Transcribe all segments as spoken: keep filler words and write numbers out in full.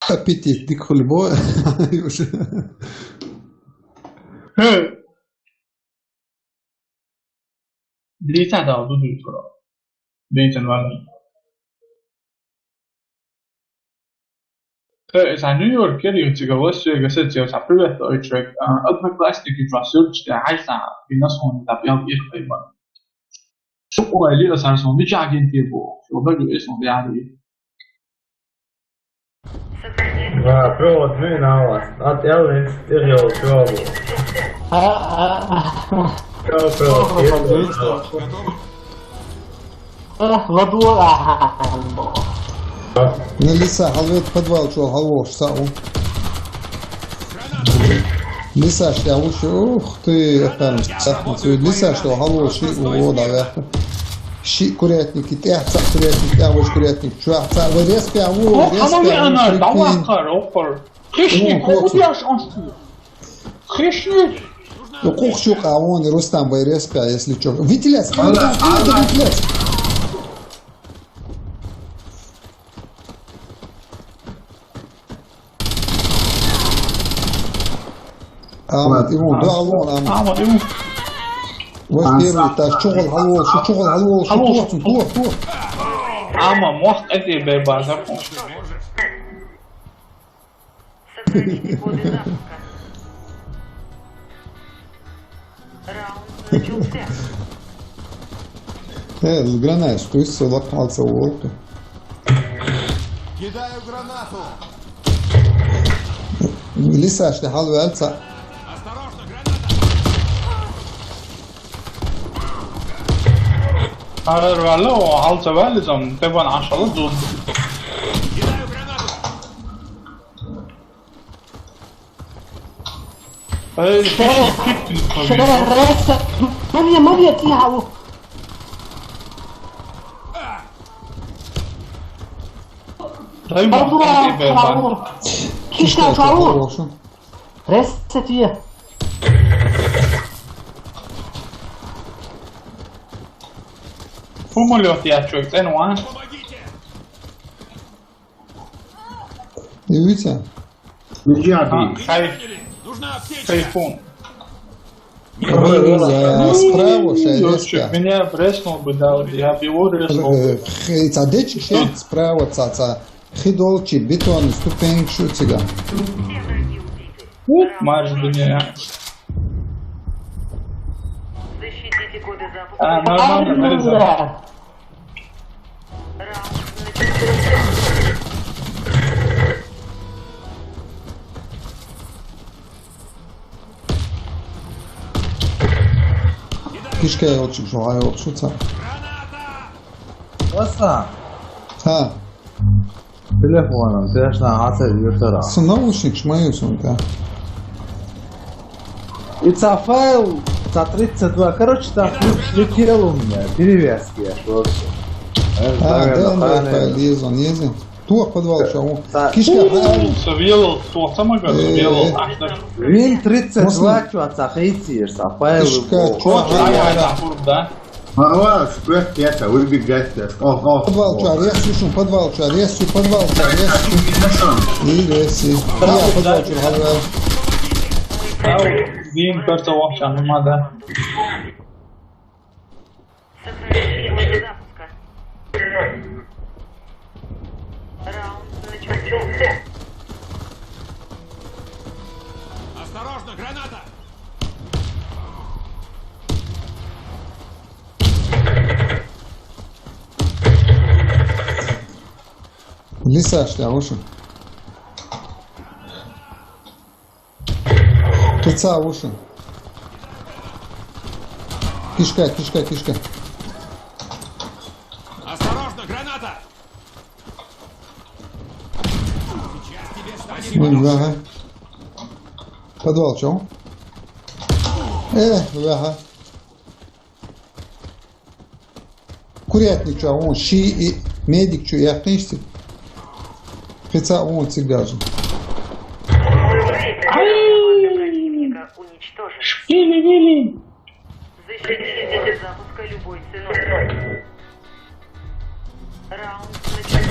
Аппетит дика хуьлу бо. Дийца дал ду дуьйцура. Дийцан валла. Э, сан Нью-Йорк кер цига Лас-Вегаса цел са привет ой чек. А, одноклассники жа сюрч да хайса. И нас он да бял их хайба. Шо ой ли сан сон бича агенти бо. Шо да гу эс он да. Ā, провод mēģināvās. At Elvins ir jau probu. Ā, ā, ā. Jau probu. Ā, vado, ā, ā. Ну, лиса, халвет подвал, чё, халвош, са, у. Лиса, шья, лучше, ух ты, это, сахнуться. Лиса, что, халвош, и, у, да, вяха. Ши курятники, тя, ца, курятник, тя, ваш курятник. Чувак, ца, вай респи, а, во, о, респи, а, во, ана, прикинь. Давай, хар, опар. Хищник, о, о, хлопцы. Убьёшь, он что? Хищник. Ну, кух, чё, а, вон, и Рустам, вай респи, а, если чё. Витиляц, витиляц, витиляц. Ама, ладно. Тимур, да, алло, ама. Ама, Тимур. Вот первый этаж, чугъул, алло, шу чугъул, алло, шу алло, тур, тур, тур. Ама, мох, это, бе, базар. Сохраните коды запуска. Раунд начался. Э, гранат, что из села пальца волка. Кидаю гранату. Лиса, что халвяльца. Осторожно, граната! Арар валла, о, халца валли зам, те бан ашала зун. Кидаю гранату. Эй, шо? Шо? Шо? Мамия, мамия, тихо. Дай ма, дай ма. Кишка, чао. Ресет я. Самолёт я чё, цену, а? Не видите? Где? А, ты? Хайф. Нужна аптечка. Хайфун. Блин, я справа, шайрес. Меня бреснул бы, да, я бы его резнул. Э, хей, ца дечи шейт справа, ца, ца. Хидолчи, бетон, ступеньки, шу цига. Ух, марш бы не. Защитите коды запуска. А, нормально, нормально. Кишка йолчик, жо, ай, йолчик, ца. Васа. Ха. Телефоном, ты аж на аса юртара. С наушник шмаю сумка. И ца файл, ца тридцать два. Короче, там слетел у меня, перевязки аж вообще. А, да, да, файл, езон, езон. Тух подвал, чё? Ца- Кишка, а? Савелов, тух самага, э, Савелов, аж так. Вин тридцать два, чё, ца хейтсир, ца файл. Кишка, чё? Ай, ай, ай, да. Ага, сквер пять, а выбегать сейчас. О, о, подвал, о. Чё, резчу, подвал, чё, резчу, подвал, чё, резчу. И резчу. Я подвал, чё, подвал. Ау, блин, кажется, вообще нема, да. Сохранить время запуска. Раунд начался. Осторожно, граната! Лиса, что ли, а, вышел? Кица вышел. Кишка, кишка, кишка. Осторожно, граната! Сейчас тебе станет лучше. Вон, ага. Подвал, чё? Э, ага. Курятник, чё, он ши и медик, чё, я, конечно. Хотя он цигажи. Ай! Шпили-вили! Защитите запуска любой ценой. Раунд начался.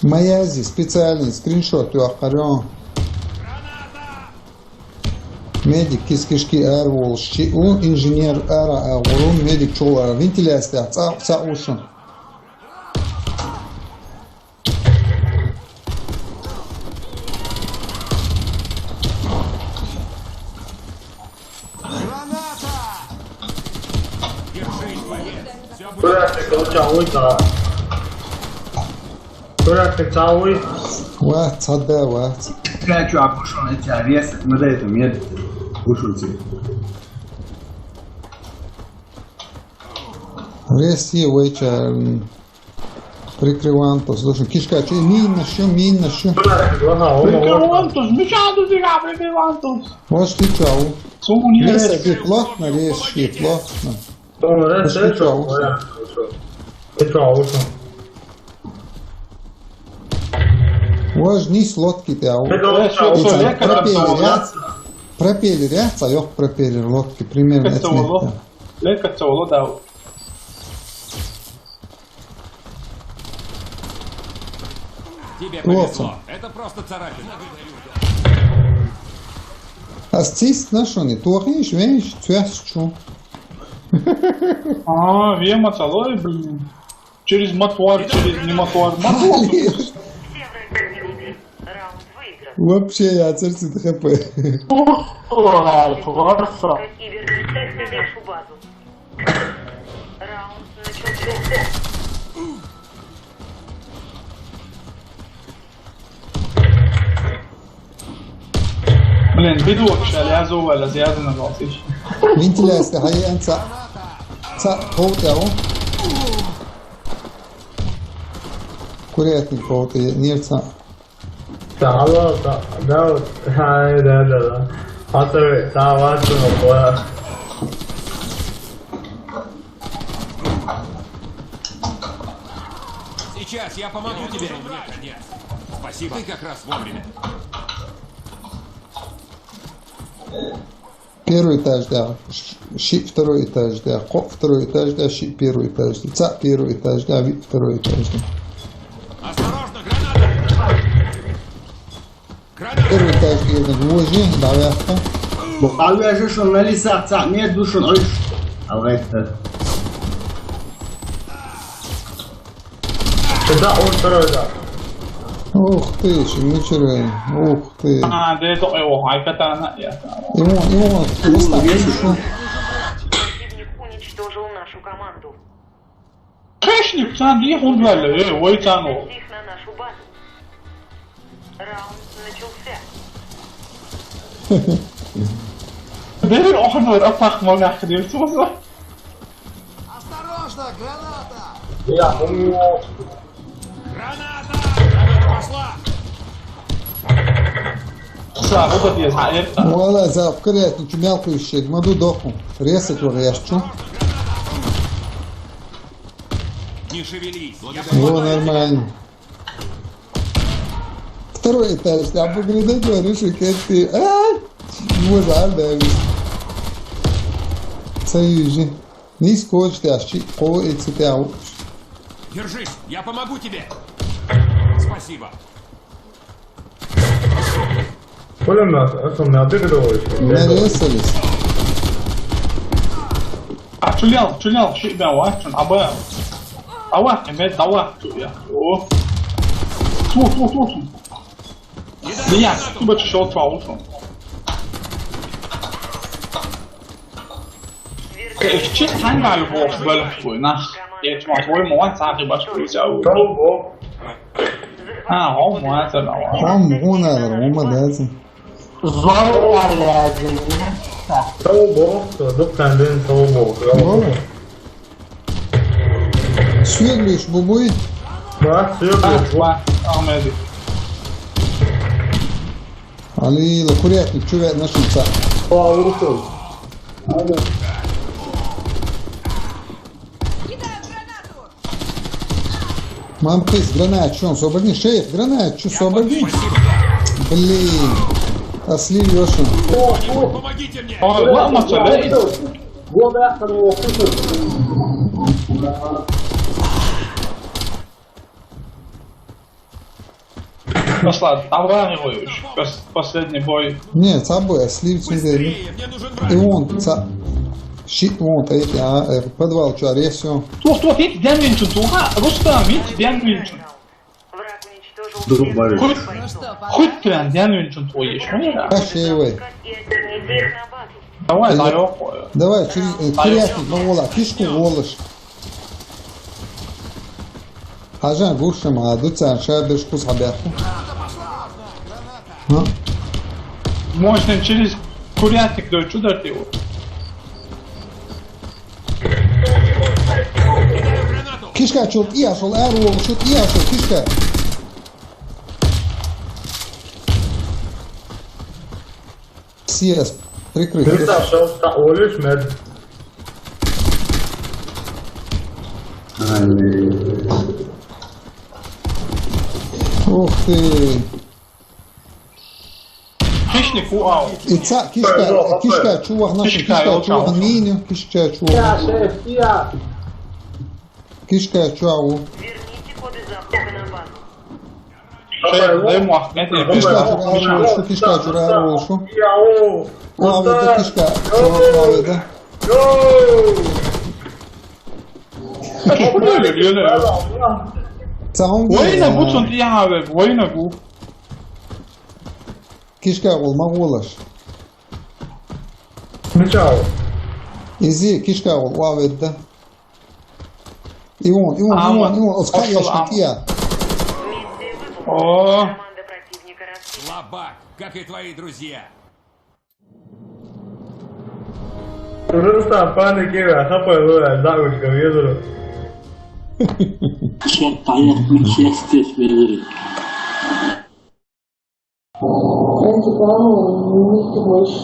Ма язъе, специальный скриншот йоаккхар йоах. Медик кис-кишки ара волаш шиъ ва, инженер ара агӀор ва, медик чула ара. Вентиляци тӀа цхьа, цхьа ва шун. Граната! Держись, боец! Всё будет. Курятник, лучше уйти. Курятник, цхьа ва? Ва, цхьа да, ва. Качу, а пошёл эти аресты. Мы до этого нет. Ушел тебе. Рес е вайча, м, прикрывантус. Слушай, кишка, чё, мина, чё, мина, чё? Прикрывантус, меча тут, прикрывантус. Вот ты чё? Суму не рез. Рез, плотно, рез, плотно. Рез, ты чё? Ты чё? Вож ни с лодки ты, а у- Пропеллер, я, пропеллер, я, цаёк пропеллер лодки, примерно. Лека цаёк, да. Тебе повезло. Это просто царапина. А стис на что не? Туахиш, венш, цвясчу. А, вема целой, блин. Через мотор, через не мотор. Мотор. Вообще, я церцит хп. Ой, просто. И вернитесь на нашу базу. Раунд начался. Блин, беду вообще, а я зову, а я зову на голосе. Вентиляция, хай, анца. Ца, хоу, тяу. Курятник, хоу, ты, нерца. Да, алло, да, да, хай, да, да, да. А то, да, важно, да. Сейчас я помогу тебе. Мне конец. Спасибо. Ты как раз вовремя. Первый этаж, да. Ш-, ши второй этаж, да. Ко-, второй этаж, да. Ши первый этаж, да. Ца первый этаж, да. Ви второй этаж, да. Осторожно, граната! Первый этаж, да. Вожи, да, да. Бо къалвяжи, шо на лиса, ца, не душун, ой. А в это. Да, он второй, да. Ух ты, чумичеры, ух ты. А, да это, ой, о, ай, катана, я. Ему, ему, просто. Противник уничтожил нашу команду. Кешник, сан дий хундвалла, э, ой, сан о. Их на нашу базу. Раунд начался. Дери охнор апах могах дерсуз. Осторожно, граната! Я, ну, граната! Граната пошла! Са, вот это я знаю. Вала, за, вкрыт, ну, чё, мелкую щель, маду доху. Резать его, я что? Не шевелись. Во, нормально. Второй этаж, а поглядеть, говоришь, и как ты, а? Его жаль, да, ведь. Союзи. Не скочь, ты аж чи-, кого эти ты, а? Держись, я помогу тебе. Спасибо. Блин, нас, это у меня ты говоришь. Нарезались. А чулял, чулял, ши бя ва, чун, а бя. А ва, не бе, да ва, чуя. О. Ту, ту, ту, ту. Бля, ты бы чё, чё, чё? Кечи танга любовь, блин, твой наш. Я чё, твой мой, сам ты баш, чё, чё? Кого? А, о, мой, это, да, ладно. Там, он, наверное, он, да, это. Зор арязи. Слава Богу, что дух канден, слава Богу, слава Богу. Богу. Сюеглиш бубуй. Ба, сюеглиш. Ба, ба, Ахмеди. Али, ла курятник, чувак, нашим са. Слава Богу. Мам, ты с гранат, чё, он собрал? Не, шеф, гранат, чё, собрал? Блин. А слив Лёша. Помогите мне! Ой, ладно, что, да? Вот, да, там его слышно. Kas lā, davai, Ivovič, kas последний бой? Не, цабой, а слив цундели. И вон, ца... Щит вон, третий, а, э, подвал, чё, аресио. Тух, тух, ит, ден винчун, туха, Рустам, ит, ден винчун. Хуй, хуй, тен, ден винчун, тух, еш, мира. Кашевой. Давай, э, даёк. Давай, через, э, курятник, ну, вола, фишку волыш. Хьажа гуш ма ду, царна ша берш кхуза хьабаьхку. Ну. Мощный через курятник дойду, чё дать его? Кишка, чё, я шёл, а, ролл, чё, я шёл, кишка. С С, прикрыть. Ты там шёл, та, олишь, мед. Ай. Ух ты. Хищник, вау. И ца, кишка, кишка, чувак, наша кишка, чувак, мини, кишка, чувак. Я, шеф, я. Кишка, чувак. Верните коды запуска на банк. Шеф, дай ему ахмети. Кишка, чувак, шу, кишка, чувак, шу. Яу. Уа, ведь кишка, чувак, уа, ведь. Йоу! Ца он война, гуцун, я, война, гу. Кишка, гул, ма гулаш. Мичау. Изи, кишка, гул, уа, ведь, да. И он, и он, и он, и он, оскал я шутия. О. Слабак, как и твои друзья. Просто паник, я хапаю, да, уж говеду. Сейчас поехали, сейчас здесь, Эти правила не имеют больше.